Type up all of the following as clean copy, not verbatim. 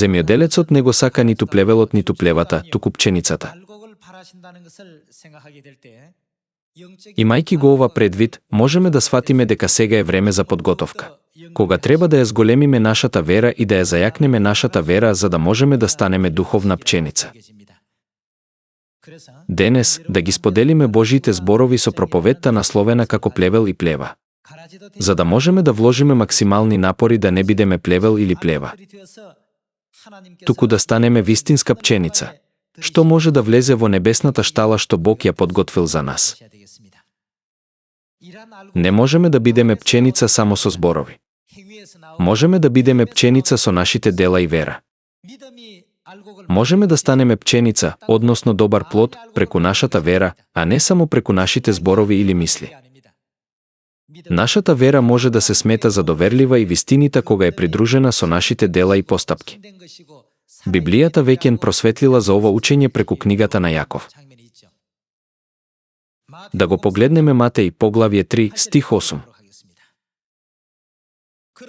Земјоделецот не го сака ниту плевелот, ниту плевата, туку пченицата. Имајќи го ова предвид, можеме да сватиме дека сега е време за подготовка. Кога треба да ја зголемиме нашата вера и да ја зајакнеме нашата вера за да можеме да станеме духовна пченица. Денес, да ги споделиме Божиите зборови со проповедта насловена како плевел и плева. За да можеме да вложиме максимални напори да не бидеме плевел или плева, туку да станеме вистинска пченица, што може да влезе во небесната штала што Бог ја подготвил за нас. Не можеме да бидеме пченица само со зборови. Можеме да бидеме пченица со нашите дела и вера. Можеме да станеме пченица, односно добар плод, преку нашата вера, а не само преку нашите зборови или мисли. Нашата вера може да се смета за доверлива и вистинита кога е придружена со нашите дела и постапки. Библијата веќе просветлила за ова учење преку книгата на Јаков. Да го погледнеме Матеј, поглавје 3, стих 8.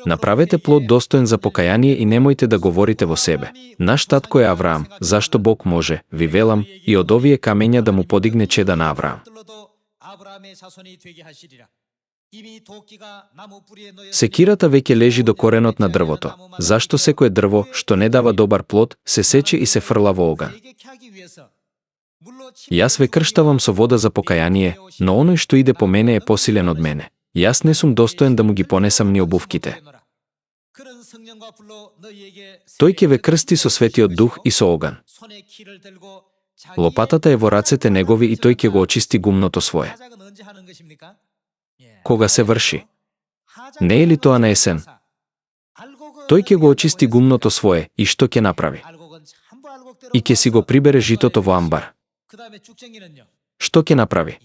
Направете плод достоен за покаяние и немојте да говорите во себе: наш татко е Авраам, зашто Бог може, ви велам, и од овие камења да му подигне чеда на Авраам. Секирата веќе лежи до коренот на дрвото, зашто секое дрво што не дава добар плод се сече и се фрла во оган. Јас ве крштавам со вода за покаяние, но оној што иде по мене е посилен од мене. Јас не сум достоен да му ги понесам ни обувките. Тој ќе ве крсти со Светиот Дух и со оган. Лопатата е во рацете негови и тој ќе го очисти гумното свое. Кога се врши? Не е ли тоа на есен? Тој ќе го очисти гумното свое и што ќе направи? И ќе си го прибере житото во амбар. Што ќе направи?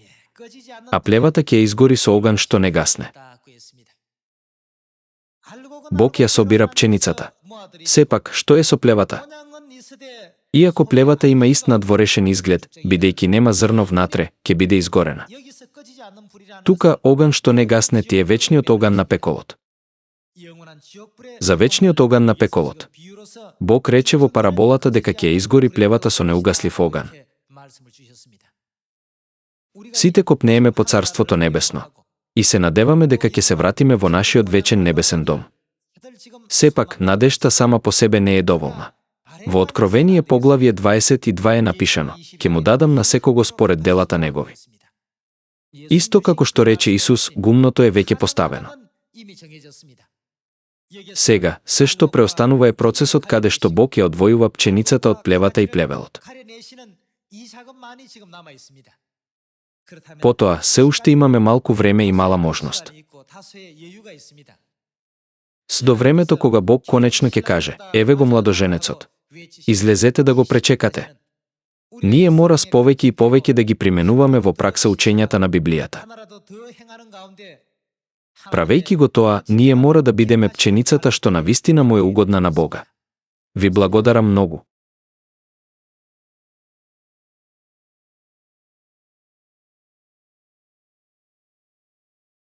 А плевата ќе изгори со оган што не гасне. Бог ја собира пченицата. Сепак, што е со плевата? Иако плевата има ист надворешен изглед, бидејќи нема зрно внатре, ќе биде изгорена. Тука оган што не гасне ти е вечниот оган на пеколот. За вечниот оган на пеколот Бог рече во параболата дека ќе изгори плевата со неугаслив оган. Сите копнееме по Царството небесно и се надеваме дека ќе се вратиме во нашиот вечен небесен дом. Сепак, надежта сама по себе не е доволна. Во Откровение поглавје 22 е напишано: ќе му дадам на секого според делата негови. Исто како што рече Исус, гумното е веќе поставено. Сега, се што преостанува е процесот каде што Бог ја одвојува пченицата од плевата и плевелот. Потоа, се уште имаме малку време и мала можност. До времето кога Бог конечно ќе каже: еве го младоженецот, излезете да го пречекате. Ние мора с повеќе и повеќе да ги применуваме во пракса учењата на Библијата. Правејќи го тоа, ние мора да бидеме пченицата што навистина му е угодна на Бога. Ви благодарам многу.